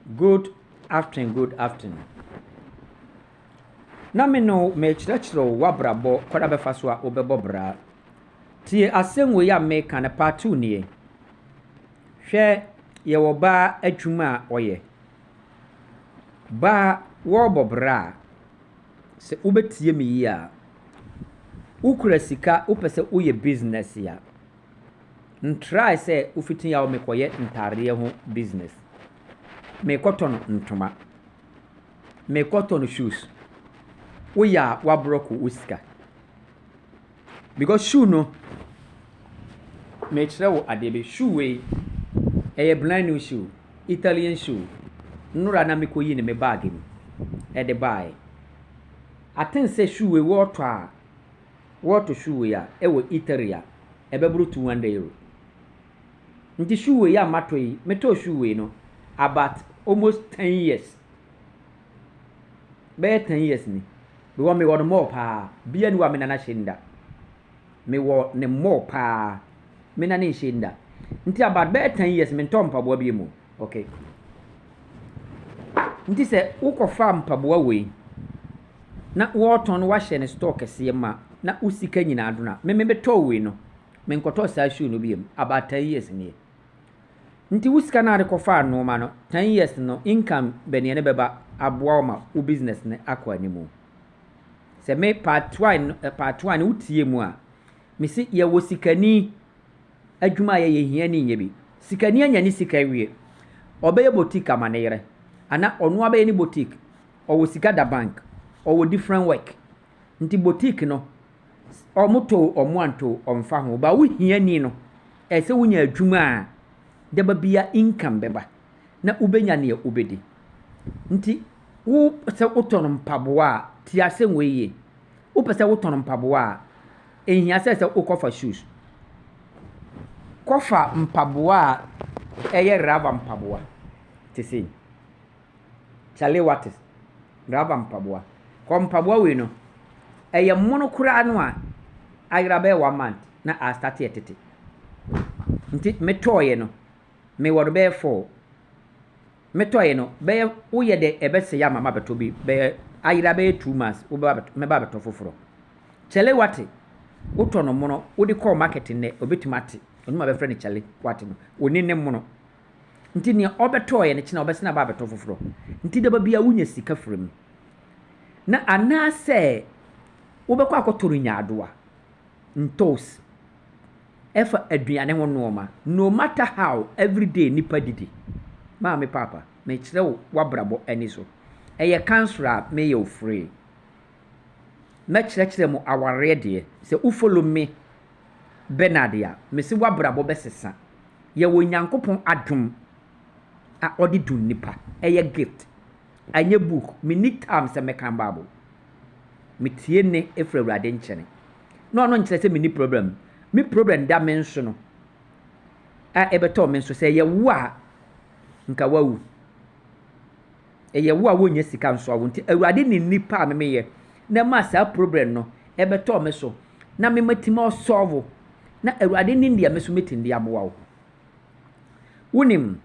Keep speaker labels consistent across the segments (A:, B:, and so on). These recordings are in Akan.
A: Good afternoon, good afternoon. Na me ne wo merekyerɛkyerɛ wo w'abrabɔ kwan a bɛfa so a wobɛbɔ bra. Tie asɛm wei a meka no, part 2 nie. Hwɛ, yɛwɔ baa adwuma a ɔyɛ. Baa wɔrebɔ bra a, sɛ wobɛtie me yie a, wokura sika wopɛ sɛ woyɛ business a, ntrae sɛ wofiti a mekɔyɛ ntaadeɛ ho business. Mekɔtɔ no ntoma. Mekɔtɔ no shoes. Woyɛ a woaborɔko wo sika. Because shoe no, mekyerɛ wo adeɛ bi. Shoe wei, ɛyɛ brand new shoe. Italian shoe. Nnora na mekɔyi ne me bag mu ɛde baeɛ. I think sɛ shoe wei wɔretɔ a, wɔretɔ shoe wei a ɛwɔ Italy a, ɛbɛboro €200. Nti shoe wei a matɔ yi, metɔɔ shoe wei no about almost 10 years. Bɛyɛ 10 years ni. Because mewɔ no more paa. Bia ni wa me nana hyɛ nda. Mewɔ ne more paa. Me nana nhyɛ nda. Nti about bɛyɛ 10 years mentɔ mpaboa bi mu. Okay. Nti sɛ wokɔfa mpaboa wei na wɔretɔn no, wahyɛ ne store kɛseɛ ma na wo sika nyinaa do no a, me metɔɔ wei no, menkɔtɔɔ saa shoe no bio about 10 years nie. Nti wo sika no a wode kɔfaa nneɛma no, 10 years no, income bɛneɛ ne bɛba aboa wo ma wo business no akɔ anim. Sɛ me part one no wotie mu a, mesi yɛwɔ sikani adwuma a yɛyɛ, hiani nyɛ bi. Sikani anya ne sika awie, ɔbɛyɛ boutique ama ne yere ana ɔno abɛyɛ ne boutique. Ɔwɔ sika da bank, ɔwɔ different work, nti boutique no ɔmo to ɔmo anto ɔmfa ho ba. Wo hiani no, ɛsɛ wonya adwuma a daba bia income bɛba na wobɛnya nea wobɛdi. Nti wo sɛ wotɔn mpaboa a, tie asɛm wei yie. Wopɛ sɛ wotɔn mpaboa a, ɛnhia sɛ wokɔfa shoes. Kɔfa mpaboa a ɛyɛ rubber mpaboa te sei. Charlie, what is rubber mpaboa? Kɔ mpaboa wei no, ɛyɛ mono koraa no a ayera bɛyɛ one month na astart yɛ tete. Nti metɔɔyɛ no, mewɔ no bɛyɛ four. Metɔɔyɛ no bɛyɛ woyɛ dɛ ɛbɛsɛe ama mabɛtɔ bi, bɛyɛ ayera bɛyɛ 2 months, wobɛba abɛtɔ, mɛba abɛtɔ foforɔ. Charlie, what, wotɔ no mono, wode kɔɔ market nnɛ, obɛtumi ate. Ɔno ma bɛfrɛ no Charlie what no, oni ne mono. Nti nea ɔbɛtɔɔyɛ no, kyena ɔbɛsene aba abɛtɔ foforɔ. Nti daba bia wonya sika firi mu. Na anaasɛ wobɛkɔ akɔtɔ no nyaadoa, ntos, ɛfa aduane ho nneɛma. No matter how, every day nipa didi. Maame, papa, mekyerɛ wo w'abrabɔ ani so. Ɛyɛ counsel a meyɛ wo free. Mɛkyerɛkyerɛ mo awareɛ deɛ. Sɛ wo follow me Bernard a, mesi w'abrabɔ bɛsesa. Yɛwɔ Nyankopɔn adom a ɔde dum nipa. Ɛyɛ gift. Ɛnyɛ book. Menni time sɛ mɛka Bible. Metie ne efiri Awurade nkyɛn. Na ɔno nkyerɛ sɛ menni problem. Me problem da me nso no a ɛbɛtɔ me nso sɛ ɛyɛ wo a, nka wawu. Ɛyɛ wo a, wonnya sika nso awo. Nti Awurade ne nipa a memeyɛ na ɛma saa problem no ɛbɛtɔ me so na mematumi ɔsolve, na Awurade ne deɛ me so mɛtumi de aboa wo. Wonim,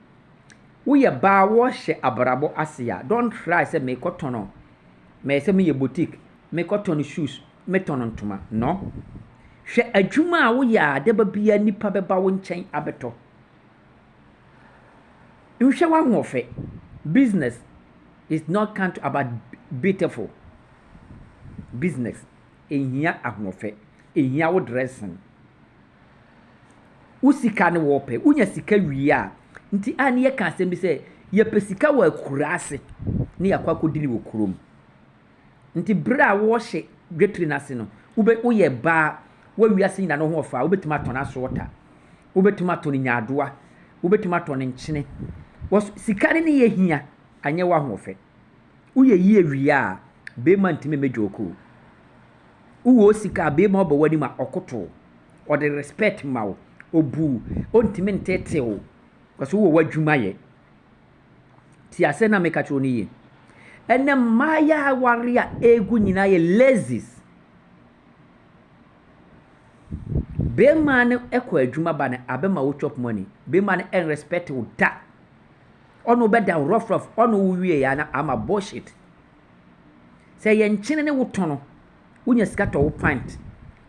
A: woyɛ baa wɔhyɛ abrabɔ ase a, don't try sɛ mekɔtɔn, mɛyɛ sɛ meyɛ boutique, mekɔtɔn shoes, metɔn ntoma. No. Hwɛ adwuma a woyɛ a daba bia nipa bɛba wo nkyɛn abɛtɔ. Nhwɛ w'ahoɔfɛ. Business is not count about beautiful. Business ehia ahoɔfɛ, ehia wo dressing. Wo sika ne wɔpɛ. Wonya sika wie a, nti a ne yɛka asɛm bi sɛ yɛpɛ sika wɔ akuraase ne yɛakɔ akɔdi ne wɔ kurom. Nti bere a wɔhyɛ dwetire no ase no, wobɛ woyɛ baa wɔawiase nyina no ho ɔfa, wobɛtumi atɔn asɔɔta, wobɛtumi atɔ no nyaadoa, wobɛtumi atɔ no nkyene. Wɔ sika no ne yɛ hia, anyɛ w'ahoɔfɛ. Woyɛ yie wie a, bɛrima ntumi mmɛgye wo. Wowɔ sika a, bɛrima ɔbɔ w'anim a, ɔkoto, ɔde respect ma wo, obu, ɔntumi nteetee wo kɔsɛ wowɔ w'adwuma yɛ. Ti asɛ na meka kyerɛ wo no yie. Ɛnɛ mmaayɛ aware a egu nyinaa yɛ lazies. Bɛrima no kɔ adwuma ba no abɛma wo chop money. Bɛrima no ɛnrespect wo da. Ɔne wo bɛda rough rough, ɔne wo wie ya na ama bullshit. Sɛ yɛ nkyene ne wo tɔn, wonya sika tɔ wo pant,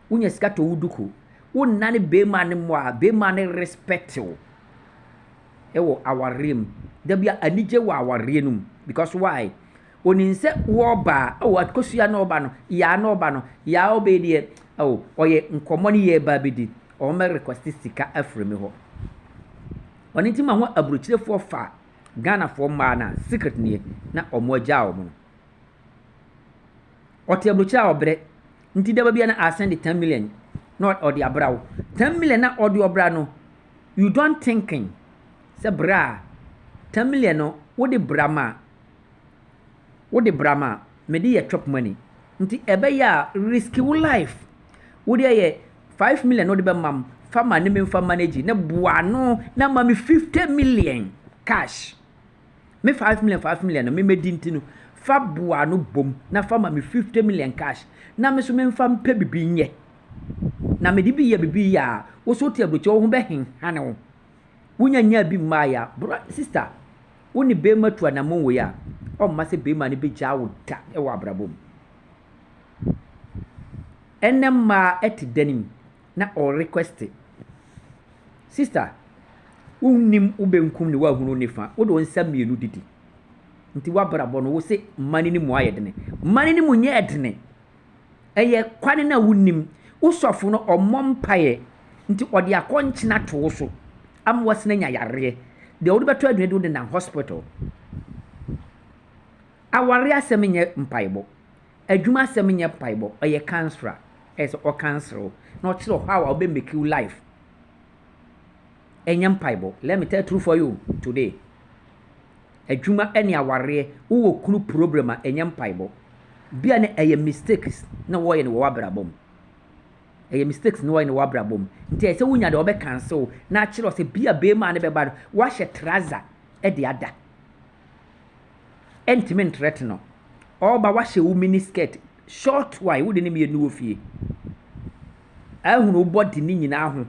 A: wonya sika tɔ wo duku, wonna ne bɛrima ne mmɔ a, bɛrima ne respect wo ɛwɔ awareɛ mu. Da bi a anigye wɔ awareɛ no mu. Because why? Onim sɛ wɔreba a, oh, Akosua na ɔba no, Yaa na ɔba no, Yaa ɔbɛyi deɛ, oh, ɔyɛ nkɔmmɔ ne yɛ ba bɛdi, ɔmmɛ request sika afiri mi hɔ. Ɔno nti ma ho aburokyirefoɔ fa Ghanafoɔ mmaa no a, secret nie, na ɔmo agyaa ɔmo no. Ɔte aburokyire a ɔbrɛ, nti daba bi a na asɛn de 10 million na ɔde abra wo. 10 million na ɔde ɔbra no, you don't thinking sɛ bra a 10 million no wode bra ma, wode bra ma mede yɛ chop money. Nti ɛbɛyɛ a risk wo life. Wode yɛ 5 million wode bɛma m, fa ma ne memfa manage ne boa ano na ma me 50 million cash. Me 5 million, 5 million no memɛdi nti no, fa boa ano bom na fa ma me 50 million cash na me so memfa mpɛ bibi nyɛ. Na mede bi yɛ bibi yɛ a, wo so te aburokyi, wo ho bɛhenhane wo. Wonya nya bi mmaa yɛ a, bro, sister, wo ne bɛrima tu anammɔn wei a, ɔmma sɛ bɛrima no bɛgyaa wo da wɔ abrabɔ mu. Ɛnɛ mmaa te dan mu na ɔrequest. Sister, wonnim wo benkum ne woahunu nifa, wode wo nsa mmienu didi. Nti w'abrabɔ no, wo se mma no mu ayɛ dene. Mma no mu nyɛ dene. Ɛyɛ kwane no a wonnim. Wo sɔfo no ɔmmɔ mpaeɛ nti ɔde akɔnkyene ato wo so ama wasene anya yareɛ. Deɛ wode bɛtɔ aduane de wode nam hospital. Aware asɛm nyɛ mpaebɔ. Adwuma asɛm nyɛ mpaebɔ. Ɛyɛ counsellor. Ɛyɛ sɛ ɔcounsel wo na ɔkyerɛ wo how a wobɛ make you life. Ɛnyɛ mpaebɔ. Let me tell truth for you today. Adwuma ne awareɛ, wowɔ kunu problem a, ɛnyɛ mpaebɔ. Bia ne ɛyɛ mistakes na wɔyɛ no wɔ w'abrabɔ mu. Ɛyɛ mistakes na wɔyɛ no wɔ w'abrabɔ mu. Nti ɛyɛ sɛ wonya deɛ ɔbɛ counsel na akyerɛ wo sɛ bia bɛrima ne bɛba no, wahyɛ trouser de ada. Ɛntumi ntrɛte no. Ɔba wahyɛ wo mini skirt, short one, wode ne mmienu wɔ fie. Ahunu wo body ne nyinaa ho.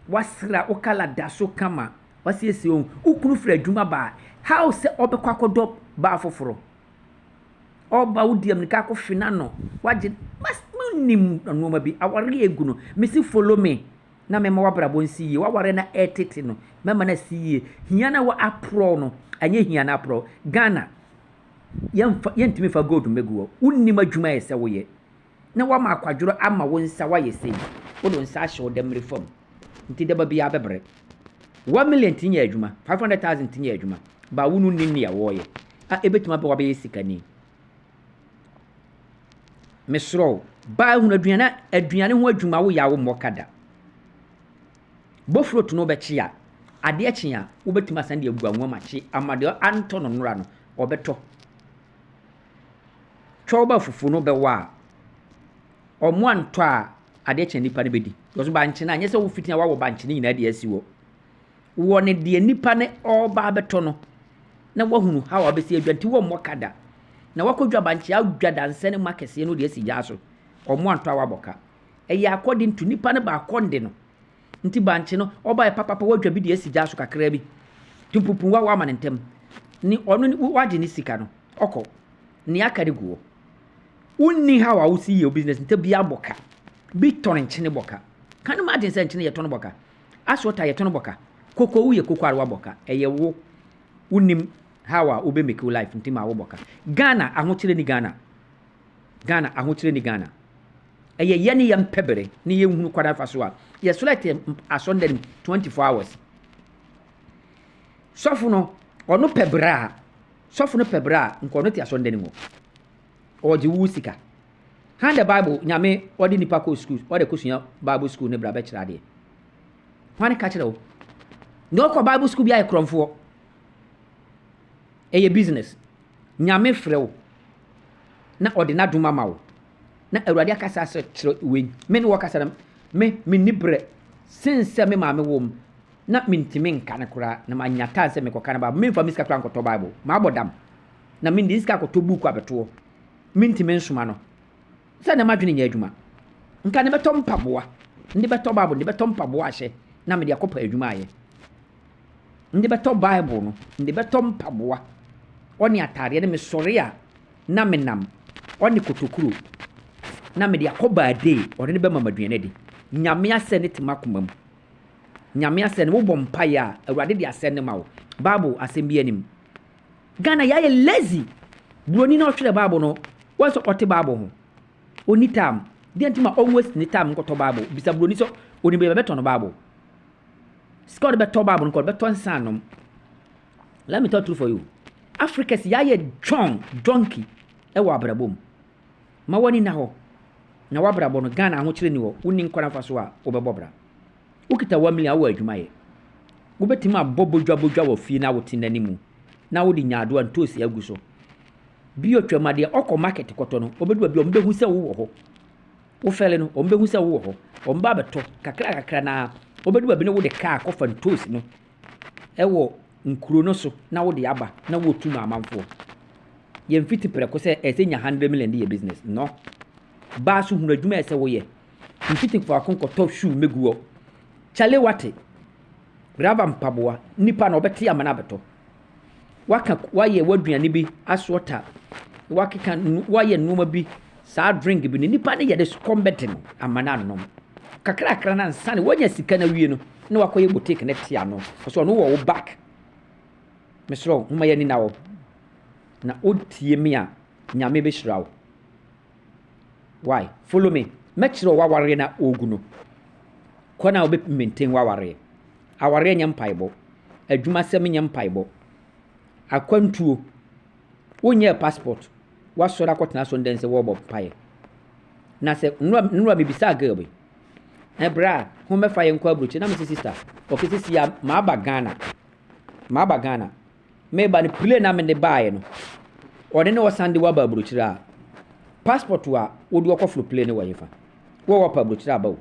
A: Wasra wo colour da so kama. Wasiesie wo. Wo kunu firi adwuma ba a, how sɛ ɔbɛkɔ akɔdɔ baa foforɔ? Ɔba wo di amirika akɔhwe n'ano. Wagye mas nim nneɛma bi. Aware egu no. Mesi follow me na mɛma w'abrabɔ nsi yie. W'aware na ɛtete no, mɛma no asi yie. Hia na wɔ aporɔ no, ɛnyɛ hia na aporɔ. Ghana, yɛmfa yɛntumi fa gold mbɛgu hɔ. Wonnim adwuma yɛ sɛ woyɛ. Na wama akwadworɔ ama wo nsa wayɛ sei. Wode wo nsa ahyɛ wo dɛmmere fam. Nti daba biara bɛbrɛ. 1 million ti nyɛ adwuma, 500,000 ti nyɛ adwuma. Ba wo no nnim nea wɔreyɛ. A ebɛtumi abɛ wabɛyɛ sikani. Mesrɛ wo, baa hunu aduane, aduane ho adwuma woyɛ a wommɔ ka da. Bofrot no wobɛkye a, adeɛ kye a, wobɛtumi asan de agu anwa mu akye ama deɛ antɔ no nnora no, ɔbɛtɔ. Twɛ ba fufuo no bɛwɔ a, ɔmo antɔ a, adeɛ kye a nipa no bɛdi. Because bankye no, anyɛ sɛ wofiti a woawɔ bankye no nyinaa de asi hɔ. Wɔ ne deɛ nipa no ɔreba abɛtɔ no, na woahunu how a wobɛsi adwa nti wɔmmɔ ka da. Na wakɔdwa bankye adwa dansɛ ne ma kɛseɛ no de asi gya so. Ɔmo antɔ a wabɔ ka. Ɛyɛ according to nipa no baakɔ nde no. Nti bankye no, ɔbaeɛ papapa wadwa bi de asi gya so kakra bi. Tumpupu wa wama ne ntɛm. Ne ɔno wagye ne sika no, ɔkɔ. Nea aka de gu hɔ. Wonni how a wosi yɛ wo business nti bi abɔ ka. Bi tɔn nkyene bɔ ka. Can you imagine sɛ nkyene yɛtɔn bɔ ka? Asɔta yɛtɔn bɔ ka. Koko woyɛ koko a wabɔ ka. Ɛyɛ wo. Wonim how a wobɛ make wo life nti ma wobɔ ka. Ghana ahokyere ni Ghana. Ghana ahokyere ni Ghana. Ɛyɛ yɛ ne yɛn mpɛ bere ne yɛnhunu kwan afa so a yɛsɔrɔ te asɔndan mu 24 hours. Sɔfo no, ɔno pɛ bere a, sɔfo no pɛ bere a, nka ɔno te asɔndan mu. Ɔgye wo sika. Hand the Bible, Nyame ɔde nipa kɔ school, ɔde kɔsua Bible school ne bra bɛkyerɛ adeɛ. Hwan ka kyerɛ wo? Na ɔkɔ Bible school bi ayɛ korɔmfoɔ. Ɛyɛ business. Nyame frɛ wo na ɔde n'adom ama wo. Na Awurade akasa sɛ kyerɛ wei. Me ne wɔkasa no, me menni berɛ. Sen sɛ me maame wɔ mu na mentumi nka no koraa na manya time sɛ mekɔka no Bible. Memfa me sika koraa nkɔtɔ Bible. Maabɔ dam. Na mende sika akɔtɔ book abɛtoɔ. Mentumi nsoma no. Sɛ na m'adwene nyɛ adwuma. Nka ne bɛtɔ mpaboa. Ne bɛtɔ Bible, ne bɛtɔ mpaboa ahyɛ na mede akɔpɛ adwuma ayɛ. Mede bɛtɔ Bible no, mede bɛtɔ mpaboa, ɔne ataadeɛ ne mesɔre a na menam, ɔne kotokuro, na mede akɔ baadee, ɔne ne bɛma m'aduane adi. Nyame asɛ ne te m'akoma mu. Nyame asɛ no, wobɔ mpaeɛ a, Awurade de asɛ no ma wo. Bible asɛm bi anim. Ghana yɛayɛ lazy. Buroni na ɔtwerɛ Bible no, wɔn sɛ ɔte Bible ho. Ɔnni time. Deɛ nti ma ɔnwaste ne time nkɔtɔ Bible. Bisa buroni sɛ onim baabi a bɛtɔ no Bible. Sika ɔde bɛtɔ Bible no kɔ, ɔde bɛtɔ nsa anom. Let me tell truth for you. Africans yɛayɛ john donkey ɛwɔ abrabɔ mu. Ma w'ani na hɔ. Na w'abrabɔ no, Ghana ahokyere ni hɔ. Wonni nkwa nafa so a wobɛbɔ bra. Wokita 1 million wɔ adwuma yɛ. Wobɛtumi abɔ bodwa bodwa wɔ fie na wote n'anim na wode nyaadoa ntoosi agu so. Bi otwam adeɛ ɔkɔ market kɔtɔ no, ɔbɛdu baabi a ɔmbɛhu sɛ wowɔ hɔ. Wofɛle no, ɔmbɛhu sɛ wowɔ hɔ. Ɔmba abɛtɔ kakra kakra na ɔbɛdu baabi na wode kaa kɔfa ntoosi no ɛwɔ nkuro no so na wode aba na wotu ma amanfoɔ. Yɛmfiti prɛko sɛ ɛsɛ nya 100 million de yɛ business. No. Baa so hunu adwuma a ɛsɛ woyɛ. Mfiti faako nkɔtɔ shoe mɛgu hɔ. Kyale wate. Raba mpaboa. Nipa na ɔbɛte ama no abɛtɔ. Waka wayɛ w'aduane bi asoɔta. Wakeka wayɛ nneɛma bi saa drink bi no, nipa no yɛ de kɔm bɛde no ama no anom. Kakrakra na ansa na wanya sika no awie no, na wakɔyɛ boutique ne te ano. Ɔsɛ ɔno wɔ wo back. Mesrɛ wo, homa yɛ ani na hɔ. Na wotie me a, Nyame bɛhyira wo. Why? Follow me. Mɛkyerɛ wo w'awareɛ na ɔgu no. Kwan a wobɛ maintain w'awareɛ. Awareɛ nyɛ mpaebɔ. Adwumasɛm nyɛ mpaebɔ. Akwantuo. Wonyɛɛ passport. Woasɔre akɔtena asɔredan sɛ wɔrebɔ mpaeɛ. Na sɛ nnura mebisaa girl bi. Ɛberɛ a ho mɛfa yɛn nkɔ aburokyire na mese, "Sister, ɔkɛ sisi a maaba Ghana. Maaba Ghana. Meba no, plane na mede baeɛ no. Ɔne ne ɔsan de waba aburokyire a passport a wode ɔkɔforo plane no wɔ hefa? Wo a wɔpɛ aburokyire aba o.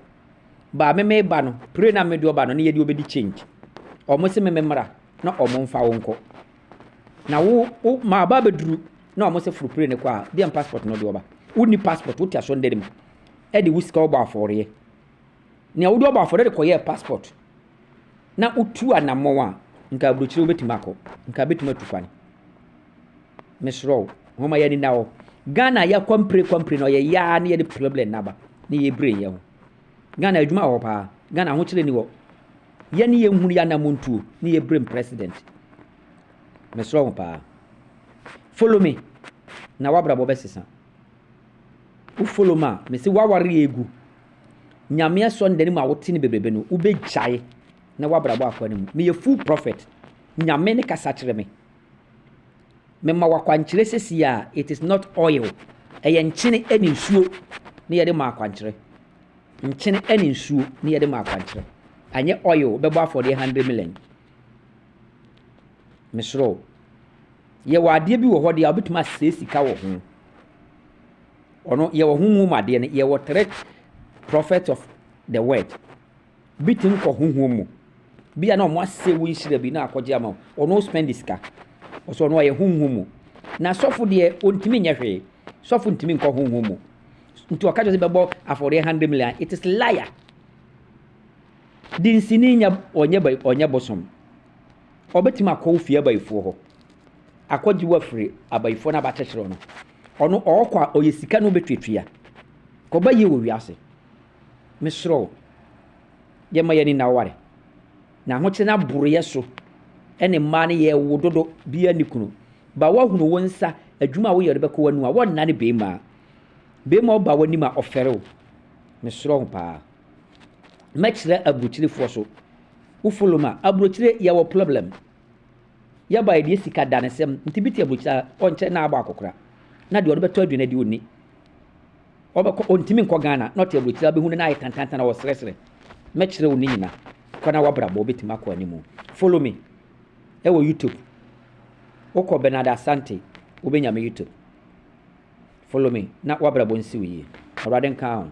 A: Baa me meba no, plane na mede ɔba no ne yɛde obɛdi change. Ɔmo se me mmra na ɔmo mfa wo nkɔ. Na wo ma aba abɛduru na ɔmo sɛ foro plane no kɔ a, deɛ passport no de ɔba. Wonni passport, wote asɔredan mu. Ɛde wo sika ɔbɔ afɔreɛ. Nea wode ɔbɔ afɔreɛ de kɔyɛɛ passport. Na wotu anammɔn a, nka aburokyire wobɛtumi akɔ. Nka bɛtumi atu kwan. Mesrɛ wo, homa yɛni na hɔ. Ghana yɛ kɔmpire kɔmpire na ɔyɛ yaa ne yɛde problem naba ne yɛbrɛ yɛn ho. Ghana adwuma wɔ hɔ paa. Ghana ahokyere ni hɔ. Yɛne yɛnhunu yɛ anammɔntuo ne yɛbrɛ president. Mesrɛ wo paa. Follow me na w'abrabɔ bɛsesa. Wo follow me a, mese w'aware egu. Nyame asɔre mu a wote no bebrebe no, wobɛgyae na w'abrabɔ akɔ anim. Meyɛ full prophet. Nyame ne kasa kyerɛ me. Mema wakwankyerɛ sesi a it is not oil. Ɛyɛ nkyene ne nsuo ne yɛde ma akwankyerɛ. Nkyene ne nsuo ne yɛde ma akwankyerɛ. Anyɛ oil bɛbɔ afɔdeɛ 100 million. Mesrɛ wo. Yɛwɔ adeɛ bi wɔ hɔ deɛ a wobɛtumi asɛe sika wɔ ho. Ɔno yɛwɔ honhom mu adeɛ no, yɛwɔ three prophets of the word. Bi tumi kɔ honhom mu. Bi a na ɔmo asɛ wo nhyira bi na akɔgye ama wo. Ɔno spend sika. Ɔsɛ ɔno ɔyɛ honhom mu. Na sɔfo deɛ, ɔntumi nyɛ hwee. Sɔfo ntumi nkɔ honhom mu. Nti ɔka kyerɛ sɛ bɛbɔ afɔdeɛ 100 million. It is liar. Dinsini nyɛ ɔnyɛ bosom. Ɔbɛtumi akɔ wo fie abayifoɔ hɔ. Akɔgye wo afiri abayifoɔ no abakyekyere no. Ɔno ɔɔkɔ a ɔyɛ sika no wobɛtuatua. Kɔba yie wɔ wiase. Mesrɛ wo. Yɛma yɛni na ware. Na ahokyere no aboroyɛ so ɛne mmaa no yɛwo dodo bia ne kunu. Ba woahunu wo nsa adwuma a woyɛ de bɛkɔ w'anu a wɔnna ne beema. Beema ɔba w'anim a ɔfɛre wo. Mesrɛ wo paa. Mɛkyerɛ aburokyirefoɔ so. Wo follow ma aburokyire yɛwɔ problem. Yɛba yɛde sika da ne sɛm nti bi te aburokyire a ɔnkyɛ na abɔ akɔkora. Na deɛ ɔde bɛtɔ aduane adi onni. Ɔbɛkɔ ɔntumi nkɔ Ghana na ɔte aburokyire abɛhu no na ayɛ tantantan na ɔsrɛsrɛ. Mɛkyerɛ wo ne nyina. Kɔ na wabrabɔ wobɛtumi akɔ anim. Follow me ɛwɔ YouTube. Wokɔ Bernard Asante, wobɛnya me YouTube. Follow me na wabrabɔ nsi wo yie. Awurade nka ho.